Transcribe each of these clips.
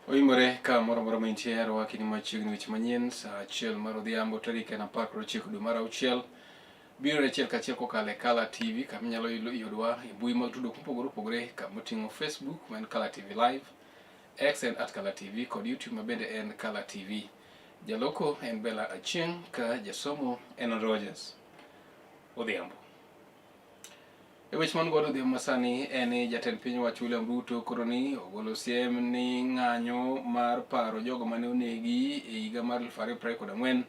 Oimore ka moro amora ma intie arwaki ni machiegni weche manyien saa 1 mar odhiambo tarik en 19 dwe mar auchiel biro achiel kachiel kokalo e Kala TV kama inyalo yudwa e mbui mag tudruok mopogore opogore kama oting'o Facebook ma en Kala TV Live, X en at Kala TV kod YouTube ma bende en Kala TV. Jaloko en Bella Achieng' ka jasomo en Rogers Odhiambo. E weche man godo odhiambo masani en ni jatend piny owacho William Ruto koro ni ogolo siem ni ng'anyo mar paro jogo mane onegi e higa mar 2024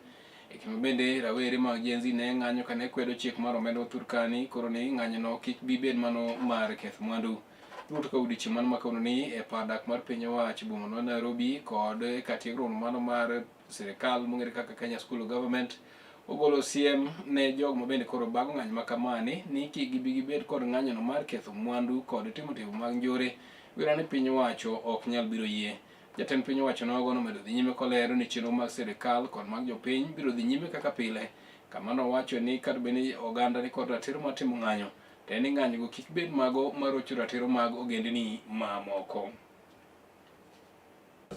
e kinde bende rawere mag Gen Z ne ng'anyo kane kwedo chik mar omenda ma Turkani koro ni ng'anyono kik bi bed mano mar keth mwandu. Ruto ka odiochieng' mano ma kawuono ni e par dak mar piny owacho boma ma Nairobi kod e kar tiegruok mano mar sirikal mong'ere kaka Kenya School of Government ogolo siem ne jogo ma bende koro bago ng'anyo ma kamani ni kik gibi gibed kod ng'anyono mar ketho mwandu kod timo timbe mag njore wira ni piny owacho ok nyal biro yie. Jatend piny owacho nogo nomedo dhi nyime kolero ni chenro mag sirikal kod mag jopiny biro dhi nyime kaka pile kama nowacho ni kata bed ni oganda ni kod ratiro mar timo ng'anyo to en ni ng'anyogo kik bed mago marocho ratiro mag ogendini mamoko.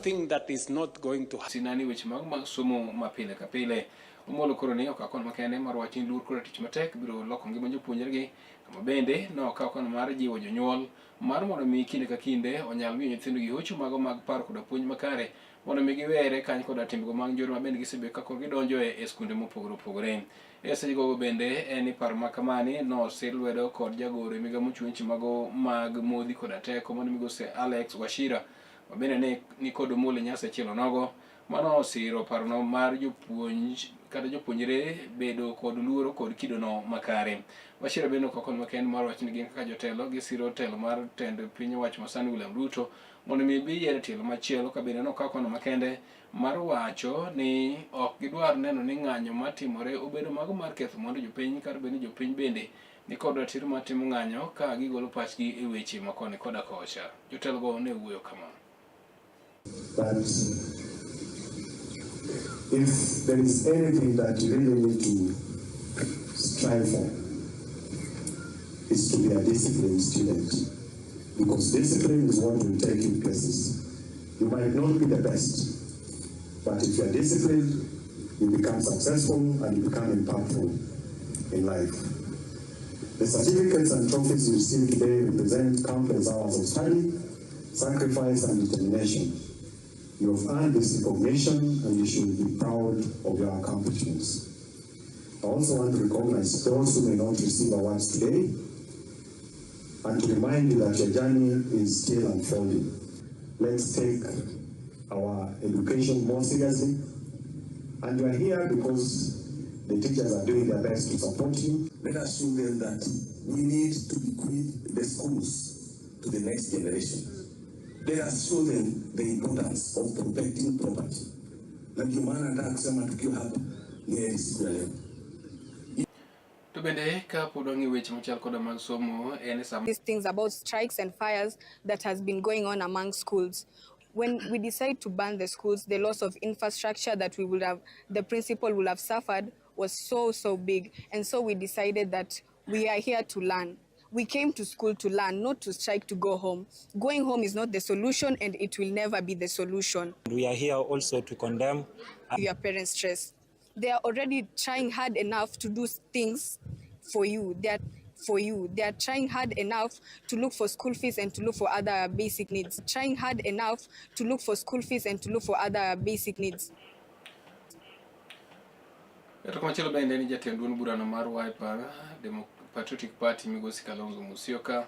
Thing that is not going to Sinani weche mag mag somo ma pile ka pile. Omolo koro ni okaw okang' makende mar wacho ni luor koda tich matek biro loko ngima jopuonjregi kama bende nokaw okang' mar jiwo jonyuol mar mondo mi kinde ka kinde onyal miyo nyithindogi hocho mago mag paro koda puonj makare mondo mi giwere kany koda timbego mag njore ma bende gisebedo ka koro gidonjoe e skunde mopogore opogore. E sechego bende en ni paro ma kamani nosir lwedo kod jagoro e migawo mochung' weche mago mag modhi koda teko mano migosi Alex Wachira ma bende ne ni kod Omolo e nyasi achiel onogo mano osiro parono mar jopuonj kata jopuonjre bedo kod luoro kod kidono makare. Wachira bende ok okon makende mar wacho ni gin kaka jotelo gisiro telo mar tend piny owacho masani William Ruto mondo mi bi yier e tielo machielo ka bende nokaw kono makende mar wacho ni ok gidwar neno ni ng'anyo matimore obedo mago mar ketho mwandu jopiny kata bed ni jopiny bende ni kod ratiro mar timo ng'anyo ka gigolo pachgi e weche ma koni koda kocha. Jotelogo ne wuoyo kama. But if there is anything that you really need to strive for, is to be a disciplined student. Because discipline is what will take you places. You might not be the best, but if you are disciplined, you become successful and you become impactful in life. The certificates and trophies you receive today represent countless hours of study, sacrifice, and determination. You have earned this recognition and you should be proud of your accomplishments. I also want to recognize those who may not receive awards today and to remind you that your journey is still unfolding. Let's take our education more seriously. And you are here because the teachers are doing their best to support you. Let us show them that we need to bequeath the schools to the next generation. Let us show them the importance of protecting property. Na ndio maana nataka kusema tukiwa hapa ni heri siku ya leo. To bende ka pod wang'iyo weche machal koda mag somo en e sama These things about strikes and fires that has been going on among schools. When we decide to ban the schools, the loss of infrastructure that we would have, the principal would have suffered was so, so big. And so we decided that we are here to learn. We came to school to learn, not to strike to go home. Going home is not the solution and it will never be the solution. We are here also to condemn Your parents' stress. They are already trying hard enough to do things for you. They are for you. They are trying hard enough to look for school fees and to look for other basic needs. Trying hard enough to look for school fees and to look for other basic needs. To komachielo bende ni jatend duond burano mar Wiper Patriotic Party migosi Kalonzo Musyoka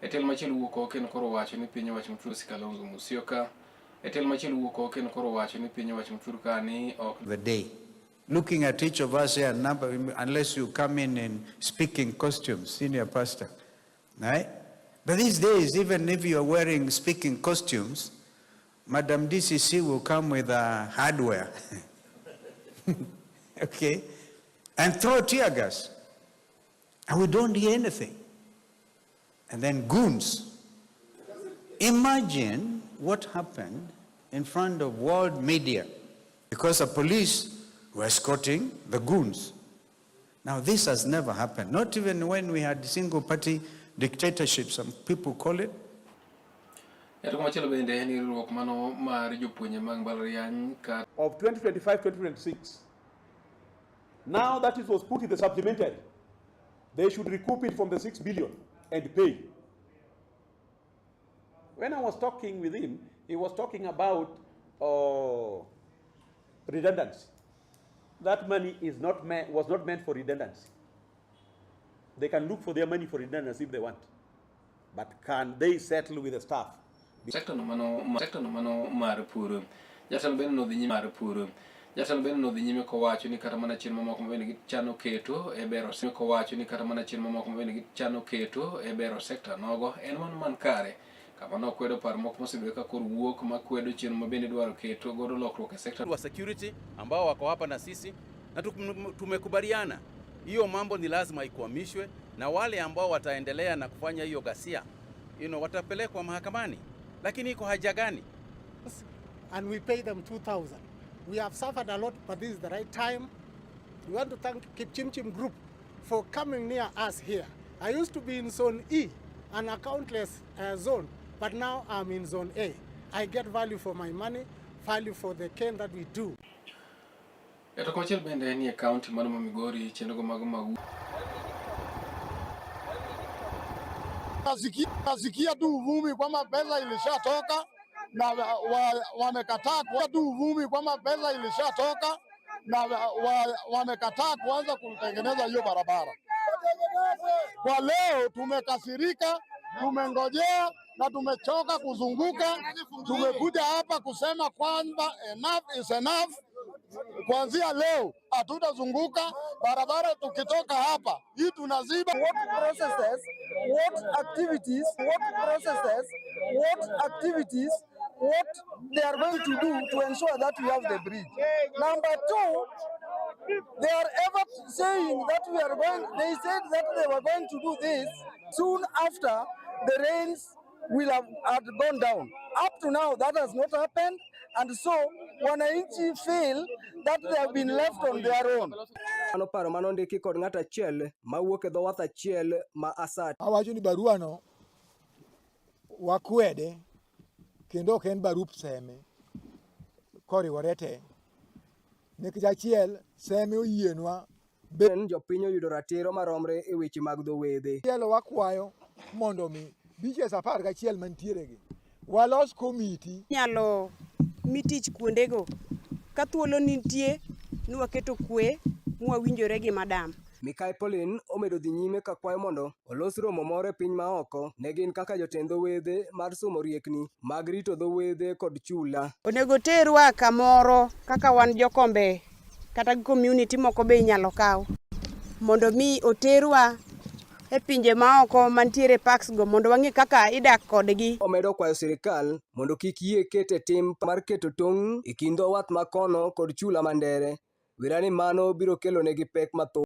e telo machielo wuok oko kendo koro wacho ni piny owacho migosi Kalonzo Musyoka e telo machielo wuok oko kendo koro wacho ni piny owacho Turkani ok the day. Looking at each of us here, number, unless you come in speaking costumes, senior pastor, right? But these days, even if you are wearing speaking costumes, Madam DCC will come with hardware, okay, and throw tear gas, and we don't hear anything. And then goons. Imagine what happened in front of world media because the police were escorting the goons. Now, this has never happened, not even when we had single party dictatorship, some people call it. E to machielo bende en riwruok mano mar jopuonje mag mbalariany ka of 2025-2026. Now that it was put in the supplementary, they should recoup it from the 6 billion and pay. When I was talking with him, he was talking about redundancy. That money is not was not meant for redundancy. They can look for their money for redundancy if they want. But can they settle with the staff? Sekta no mano sekta no mano mar pur. Jatelo bende nodhi nyime mar pur. Jatelo bende nodhi nyime kowacho ni kata mana chenro mamoko ma bende gichano keto e bero kowacho ni kata mana chenro mamoko ma bende gichano keto e bero sekta nogo en mano man kare. Kama nokwedo paro moko mosebedo ka koro wuok makwedo chenro ma bende dwaro keto godo lokruok e sekta wa security ambao wako hapa na sisi na tumekubaliana hiyo mambo ni lazima ikwamishwe, na wale ambao wataendelea na kufanya hiyo ghasia watapelekwa mahakamani. Lakini iko haja gani? And we pay them 2,000. We have suffered a lot, but this is the right time. We want to thank Kipchimchim Group for coming near us here. I used to be in Zone E, an accountless zone, but now I'm in Zone A. I get value for my money, value for the cane that we do. E to komachielo bende ni e kaunti mano ma Migori chenrogo mago mag Nasikia tu uvumi kwamba pesa ilishatoka na wamekataa wa tu uvumi kwamba pesa ilishatoka na wamekataa kuanza kutengeneza hiyo barabara. Kwa leo tumekasirika, tumengojea na tumechoka kuzunguka. Tumekuja hapa kusema kwamba enough is enough. Kuanzia leo hatutazunguka barabara. Tukitoka hapa hii tunaziba. What processes, what activities, what processes, what activities, what they are going to do to ensure that we have the bridge. Number two, they are ever saying that we are going, they said that they were going to do this soon after the rains will have had gone down. Up to now, that has not happened. And so, wananchi feel that they have been left on their own. Mano paro manondiki kod ng'at achiel mawuok e dho wath achiel ma Asat. Awacho ni barua no wakwede kendo ok en barup Seme koriwore te nikech achiel Seme oyienwa Ben jopiny oyudo ratiro maromre e weche mag dho wedhe. Chielo wakwayo mondo mi beaches 11 mantiere gi walos komiti nyalo mi tich kuondego ka thuolo nitie ni waketo kwe mwawinjore gi madam. Mikai Pauline omedo dhi nyime ka kwayo mondo olos romo moro e piny maoko ne gin kaka jotend dho wedhe mar somo riekni mag rito dho wedhe kod chula. Onego terwa kamoro kaka wan jokombe kata community moko be inyalo kaw mondo mi oterwa e pinje maoko mantiere parks go mondo wang'e kaka idak kodgi. Omedo kwayo sirikal mondo kik yie ket e tim mar keto tong' e kind dho wath makono kod chula ma Ndere. Wira ni mano biro kelo negi pek mathoth.